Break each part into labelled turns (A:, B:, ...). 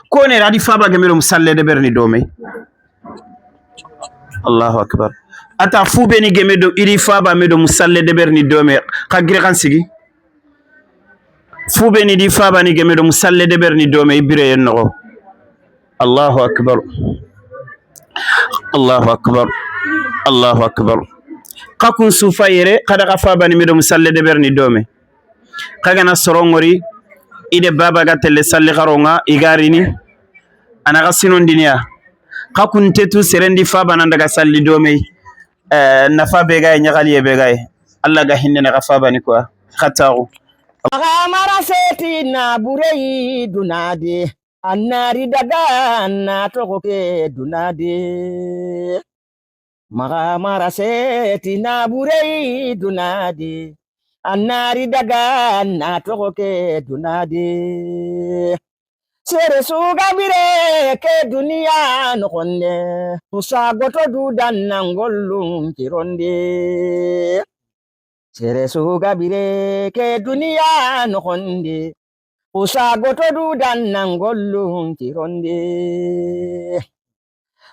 A: Ko ne adi faba gemero musalle de berni dome. Allahu akbar. Ata fube ni gemedo iri faba medo musalle de berni dome ka gire kan sigi. Fube ni di faba ni gemedo musalle de berni dome ibire yen no. Allahu akbar. Allahu akbar. Allahu akbar. Kakun sufa yere kada ka faba ni medo musalle de berni dome. Kagana sorongori ide baba ga telle salli garonga igarini anaga sinondiniya kakun tetu serendi faba nan daga salli dome nafa be gay nyagali be gay Allah ga hinne na faba ni quoi khataru
B: Mara seti na burei dunade anari daga na togoke dunade Mara seti na burei dunade anari daga na togoke dunade Sere suga bire ke dunia nokonde usagoto dudan nangolum kironde Sere suga bire ke dunia nokonde usagoto dudan nangolum kironde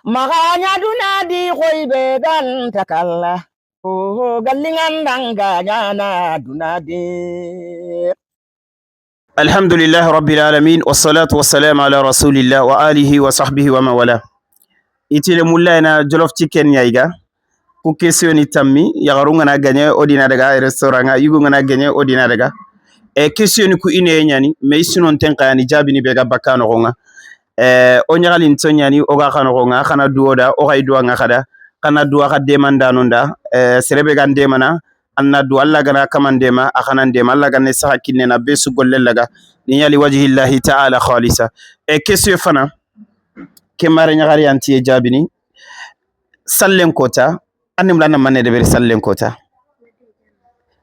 B: Maganya dunadi koibe gan takalla oh galingan danga nyana dunadi.
A: Alhamdulillah rabbil alamin wassalatu wassalamu ala rasulillah wa alihi wa sahbihi wa mawala. Itile mulla na jollof chicken yaiga ku question ni tammi yagarunga na ganye odina daga restaurant nga yugo na ganye odina daga e question ni ku ine nyani me sinon tenka yani jabi ni bega bakano gonga e o nyagali ntonyani o ga khano gonga khana duoda o gay duwa nga khada kana duwa ka demanda nonda e serebe gan demana anna du alla gana kamandema akhanan dema alla ganne saha kinne na besu golle laga ni yali wajhillahi ta'ala khalisa e question fana ke mare nyagari anti e jabini sallen kota annim lana manne de beri sallen kota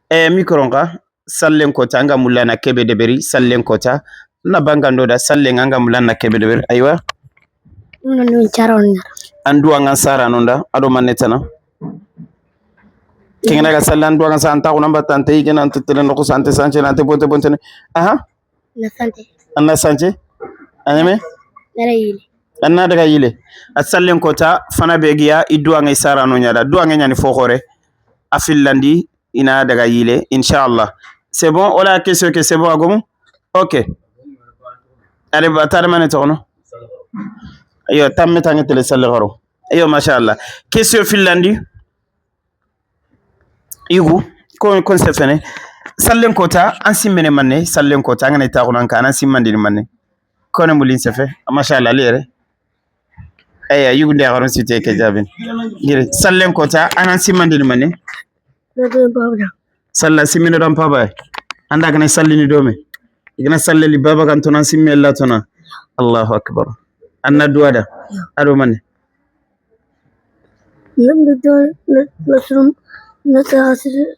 A: e micro nga sallen kota nga mulana kebe de beri sallen kota na bangando da sallen nga mulana kebe de beri aywa
C: non charon
A: andu an sara nonda ado manne tana kengena ga sallan duwa sa anta kuna batante igena ante tele no sante sanche ante bonte bonte aha
C: na sante
A: anna sanche aneme
C: dara yile
A: anna daga yile asallen kota fana begiya idduwa ngai sara no nyada duwa ngai nyani fokhore afillandi ina daga yile inshallah. C'est bon ola question que c'est bon agomu OK ale batare mane tono ayo tamme tangi tele salle garo ayo mashallah question fillandi igu ko kon sefene sallen kota an simmene manne sallen kota ngane ta konan kana simmandini manne kono mulin sefe mashallah lere aya yugu nde garon site ke jabin gire sallen kota anan simmandini manne
C: na do babra
A: salla simmino dan paba anda kana sallini dome igana salleli baba kan tonan simme Allah tona Allahu akbar anna duwada ado manne
C: nam do nasrum nasasir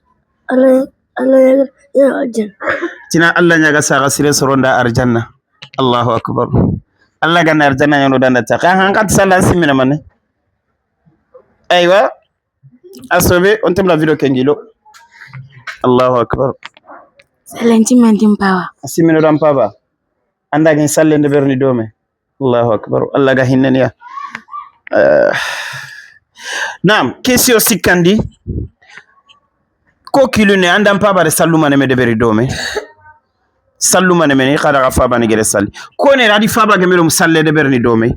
C: ala ala ya ajin
A: tina Allah nyaga saga sire soronda arjanna Allahu akbar Allah ganna arjanna yono danda ta kan hankat salla simmina manne aywa asobe on tem la video kengilo Allahu akbar
D: Salenti mandim power.
A: simmino dan paba anda gen sallende berni dome Allahu akbar Allah ga hinneniya Naam question sikkandi ko kilune andan paba de sallumane me de beri dome sallumane meni kada ga faba ni gere salli ko ne adi faba gemelo musalle de berni dome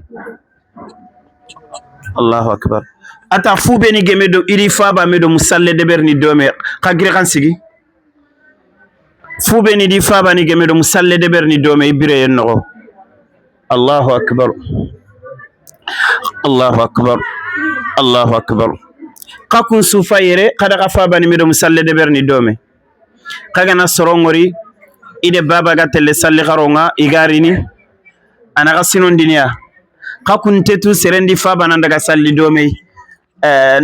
A: Allahu akbar ata fube ni gemedo iri faba medo musalle de berni dome ka gire kan sigi fube ni di faba ni gemedo musalle de berni dome ibire yen no Allahu akbar Allahu akbar Allahu akbar kakun sufa yere kada ka faba ni medo musalle de berni dome kagana sorongori ide baba ga telle salli garonga igarini anaga sinondiniya kakun tetu serendi faba nan daga salli dome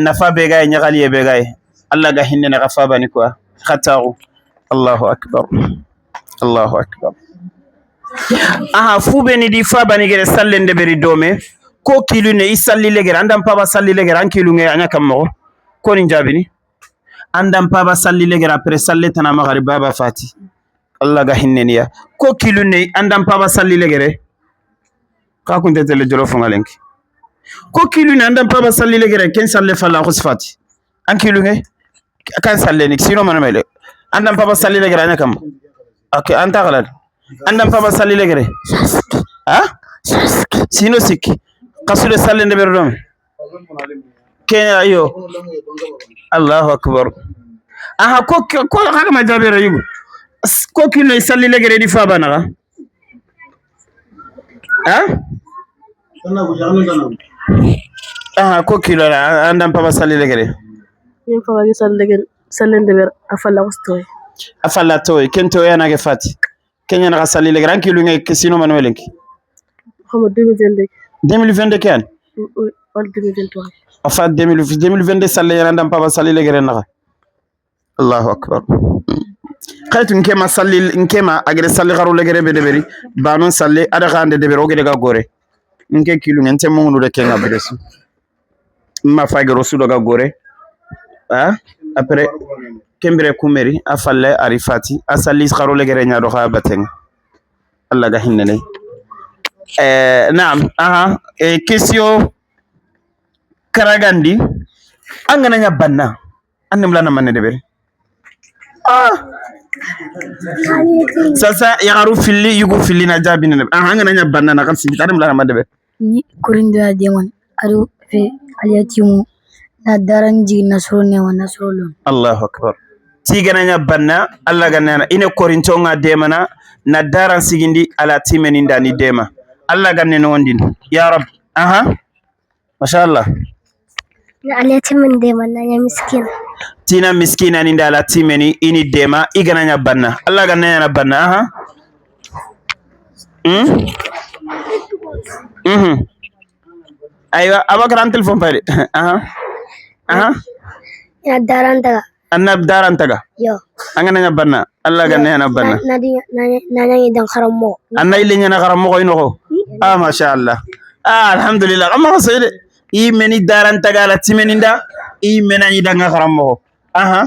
A: nafa be gay nyagali be gay Allah ga hinne na faba ni quoi khataru Allahu akbar Allahu akbar aha fube ni di faba ni gere sallende beri dome ko kilune i salli legere andan paba salli legere an kilunge anya kammo ko ni jabini andan paba salli legere après salle tana magari baba fati Allah ga hinneniya ko kilune andan paba salli legere Ka kun tele jolo fongalenki. Ko kilu ni andan paba salli legere ken salle falla ko sifati. An kilu nge kan salle ni sino mana mele. Andan paba salli legere anya kam. Okay, anta galal. Andan paba salli legere. Ha? Sino sikki. Qasule salle ndebe dom. Kenya ayo. Allahu akbar. Aha ko ko haka ma jabira yugo. Ko kilu salli legere di fa bana. Ha? Aha ko kilo la andan papa salli legere.
C: Nin papa gi salli legere salli ndebe afalla ko
A: Afalla toy kento yana ge fati. Kenya na salli legere an kilu nge sino manuelenki.
C: Xama 2022.
A: 2022 kan?
C: Wala 2023.
A: Afa 2022 salli yana andan papa salli legere na. Allahu akbar. Khaytu nkema salli nkema agere salli garu legere be deberi banon salli ada gande deberi o gede ga gore. Nke kilu ngente mungunu de kenga bedesu. Ma fagero sudo ga gore. Ha? Après kembere kumeri afalle arifati asalli garu legere nya do kha batenga. Allah ga hinnene. Naam, aha, question karagandi angana nya banna annem lana manne deberi. Ah sasa yagaru filli yugo filli na jabi ne aha angana nya banna na kan sigi annem lana manne deberi.
C: Ni kurindo ya demon aru fe aliyatimu na daranji nasro ne wa nasro lon.
A: Allahu akbar. Tigana nya banna Allah ganna ine korinto nga demana na daran sigindi ala timeni ndani dema. Allah ganne no wondin ya rab. Aha masha Allah.
C: Na aliyatimu dema na nya miskina.
A: Tina miskina ni ndala timeni ini dema igana nya banna Allah ganna nya banna. Aha aywa abakar an telefon pare. Aha aha
C: ya daran taga
A: annab daran taga
C: yo
A: angana nya banna Allah ganna nya banna
C: na di na nya dan kharamo
A: anna ile nya kharamo ko ino ah masha Allah. Ah alhamdulillah amma sayde i meni daran taga la timeni nda i mena ni danga kharamo. Aha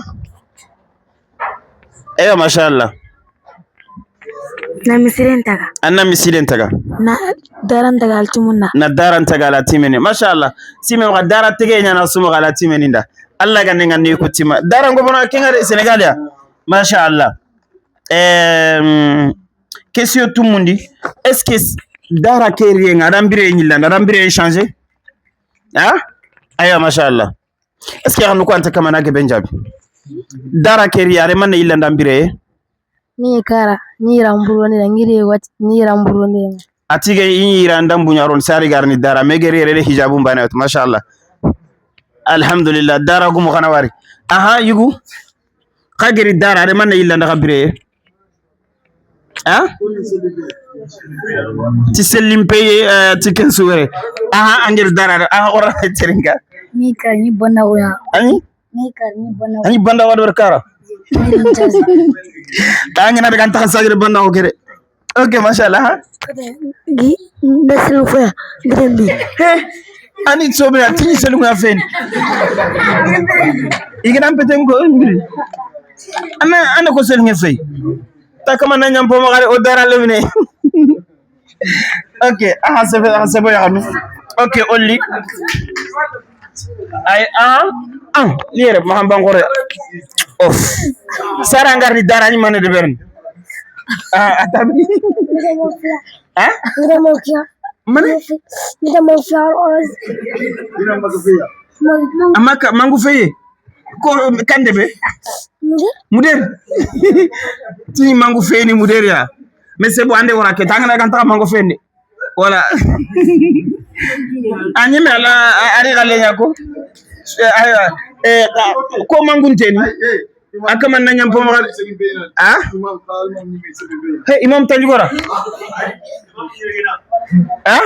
A: aywa masha Allah.
D: Na misiren taga
A: anna misiren taga
D: na daran taga altumunna
A: na daran taga la timeni masha Allah. Sime wa dara tege nya na sumo la timeni nda Allah ganne ngani ko tima daran go bona kenga de Senegal ya masha Allah. Question tout mundi est-ce que dara ke rienga rambire nyilla rambire changer ah aywa masha Allah. Est-ce que xanu ko anta kama na ke benjabi dara ke riare man illa ndambire
C: ni kara ni ramburo ni ngiri wat ni ramburo ni
A: atige yira ndambu nyaron sari garni dara megeri rere hijabu mbana masha Allah. Alhamdulillah dara gumu xana wari. Aha yugu xageri dara re man illa ndambire ah ti selim peye ti ken suwere. Aha angir dara aha ora teringa
C: ni kar ni bonna oya
A: ani
C: ni kar ni bonna
A: ani banda wadu kara tangena be kan tax sagir banda o kere. Okay masha Allah.
C: Gi nasru fa grembi
A: he ani sobe atini selu nga fen igana peten ko ngiri ana ana ko selu nga fey takama na nyampo mo gare o dara lemine. Okay aha sebe aha sebe ya nu. Okay olli ay ah ah lire ma hamba ngore off sara ngarni dara ni mané de bern ah atabi ah mane amaka mangu feye ko kande be muder ti mangu feye ni muder ya mais c'est bon ande wora ke tangana kan ta mangu feye ni wala anyi me ala ari gale nyako aywa ko mangunte ni akama na nyampo mo ah he imam tanjugora ah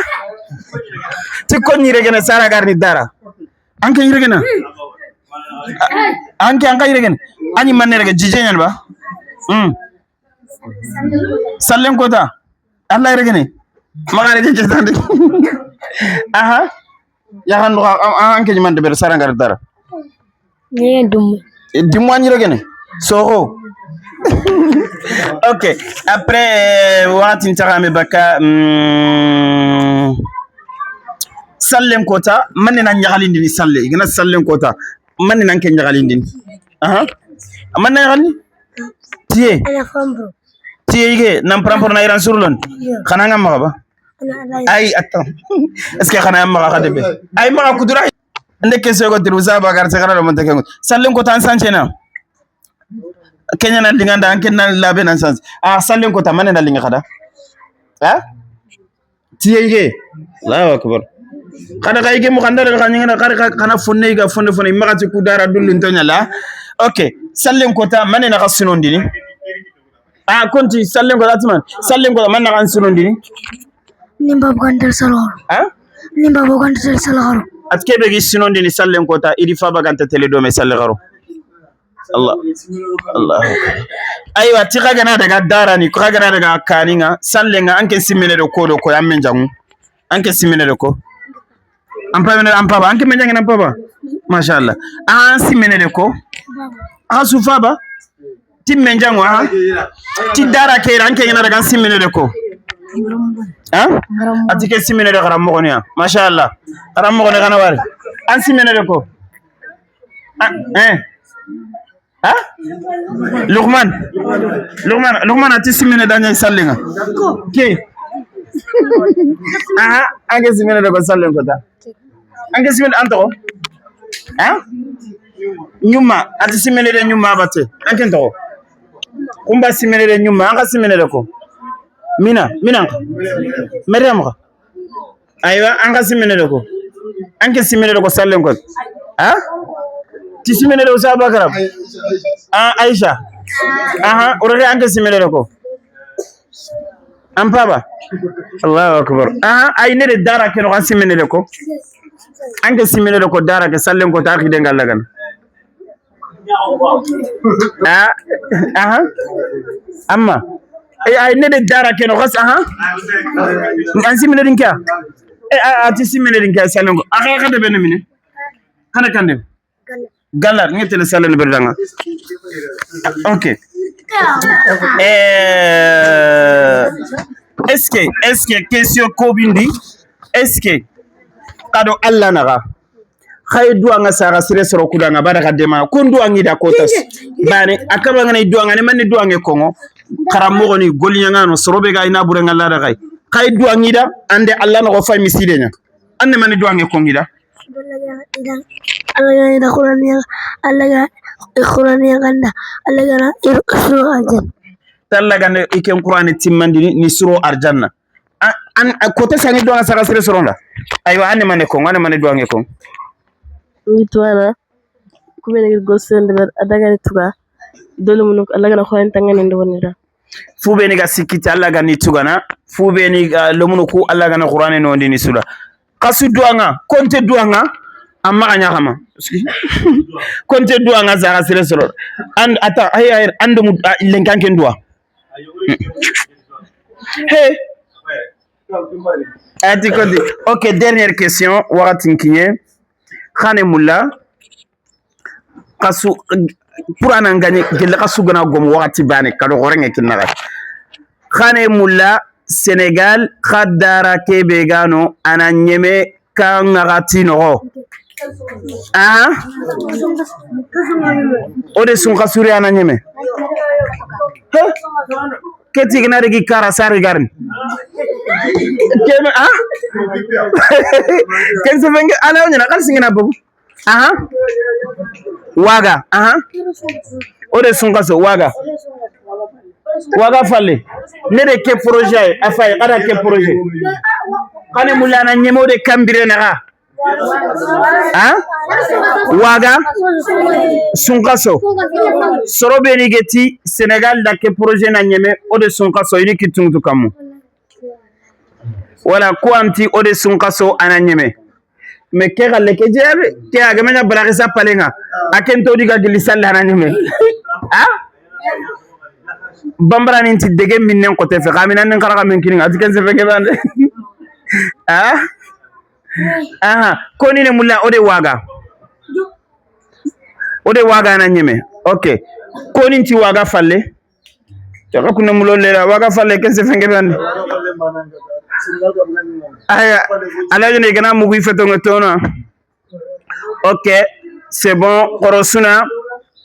A: ti ko ni regena sara garni dara anke regena anke anka regena ani manne rege jije nyan ba sallem kota Allah regene magare jije tande aha ya handu anke man de ber sara gar dara
C: ni dum
A: dimmo ani regene soro. Ok après wakati ntakame baka Sallen kota manne na ñagalindini salle igana sallen kota manne nan ke ñagalindini aha manne ñagalini tiye
C: Ana fambro.
A: Tiye ige nan prampor na iran surlon xana nga maxa ba ay attends est ce que xana maxa xa debe ay maxa kudura nde question ko tiru sa bakar se xana do monte kengo sallen kota an sanchena kenya na linganda an ken na labe nan sans ah sallen kota manne na linga xada ha tiye ige Allahu akbar kada kay ge mo kandara ka nyinga kare kana fonne ga fonne fonne makati ku dara dullun to nyala okay sallen kota manne na ka sunondini ah konti sallen kota atman sallen kota manne na kan sunondini
C: Ni babu gantar salgaro.
A: ah
C: Ni babu gantar salgaro.
A: atke be gi sunondini sallen kota idi fa baganta tele do me salle garo Allah Allah aywa ti kaga na daga dara ni kaga na daga kaninga sallenga anke simene do ko do ko yamme jangu anke simene do ko ampa mene ampa ba anke menjangi ampa ba mashallah an simene do ko a sufa ba ti menjangu ha ti dara ke anke ngana daga simene do ko ha atike simene do garam mo ya mashallah garam mo ne kana wari an simene do ko eh ha Luqman Luqman Luqman ati simene danya sallenga ke aha anke simene do ko sallen ko ta anke simene anto ha nyuma ati simene de nyuma bate anke to kumba simene de nyuma anka simene de ko mina mina Mariam ka aywa anka simene de ko anke simene de ko sallen ko ha ti simene de usaba karab ah Aisha aha urare anke simene de ko ampaba Allahu akbar aha ay ne de dara ke no kan simene de ko anke simene de ko dara ke sallen ko ta khide ngalla gan ah aha amma ay ay ne de dara ke no khas aha an simene din ka e ati simene din ka sallen ko aka ka de ben mine kana kandem galar ngetele sallen berdanga ok est-ce que question kobindi est-ce que kado Allah naga khay duanga sara sire soro kudanga baraka dema ko duangi da kotas bane akaba ngana duanga ne manni duange kongo karamogo ni golinyanga no sorobe ga ina burenga la da kay khay duangi da ande Allah nago fay miside nya ande manni duange kongi da
D: Allah ga ida Qur'an ya Allah ga Qur'an ya ganda Allah ga suru arjan
A: talla gande iken Qur'an timmandini ni suro arjanna an kota sangi duanga sara sire soro la aywa ande manne kongo ande manne duange kongo
E: Ngi tuwana kumene gosende ber adaga tuga dole mun Allah gana khoyan tangane ndo wonira
A: fube ni ga sikiti Allah ga ni tugana fube ni ga lomunu ku Allah ga na Qur'an no ndini sura kasu duanga konte duanga amma anya kama konte duanga zara sire soro and ata ay ay andu mu lenkan ken dua he ati kodi ok dernière question wakati kinye khane mulla kasu pour anan gagner gelle kasu gana gom wakati bane kado gorenge kinnaga khane mulla Sénégal khadara kebe gano ana nyeme ka ngati no ah ode sun kasuri ana nyeme he keti gna regi kara sari garin keme ah ken se fenge ala nyana kal singina bobu aha waga aha ode sun kaso waga waga falle ne de ke projet afay kada ke projet kane mulana nyemo de kambire naga ah waga sunkaso sorobe ni geti Sénégal da ke projet na nyeme ode sunkaso ini kituntu kamu wala ko anti ode sunkaso ana nyeme me ke galle ke jeebe ke aga menya balagisa palenga akento diga gili salle ana nyeme ah bambara ni ti dege minnen kote fe kamina nen karaga men kininga ati ken se fe ke bande ah aha koni ne mulla ode waga na nyeme ok koni ti waga falle taka kunna mulo lera waga falle ken se fenge bande Aya ala ne gana mugu feto tono. Ok, c'est bon. Korosuna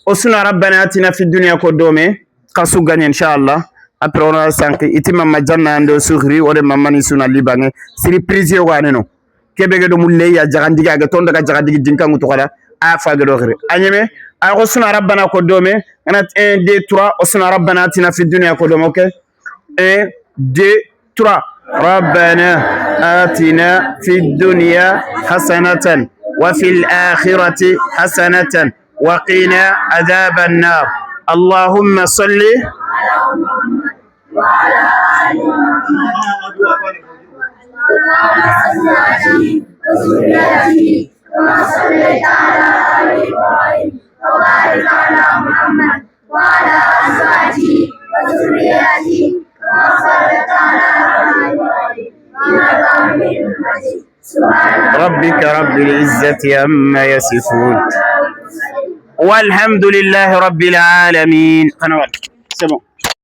A: osuna rabbana atina fi dunya ko dome kasu gagné inshallah. Après on a sanki iti mamma janna ando sukhri ode mamma ni suna libange surprise yo ganeno kebe ge do mulle ya jagandigi aga ton daga jagandigi dinkangu to kala a fa ge do khiri anyeme a ko suna rabbana ko dome ana 1 2 3 osuna rabbana atina fi dunya ko dome. Ok, 1 2 3 ربنا آتنا في الدنيا حسنة وفي الآخرة حسنة وقنا عذاب النار. اللهم صل ربك رب العزة عما يصفون والحمد لله رب العالمين. قنوات. C'est bon.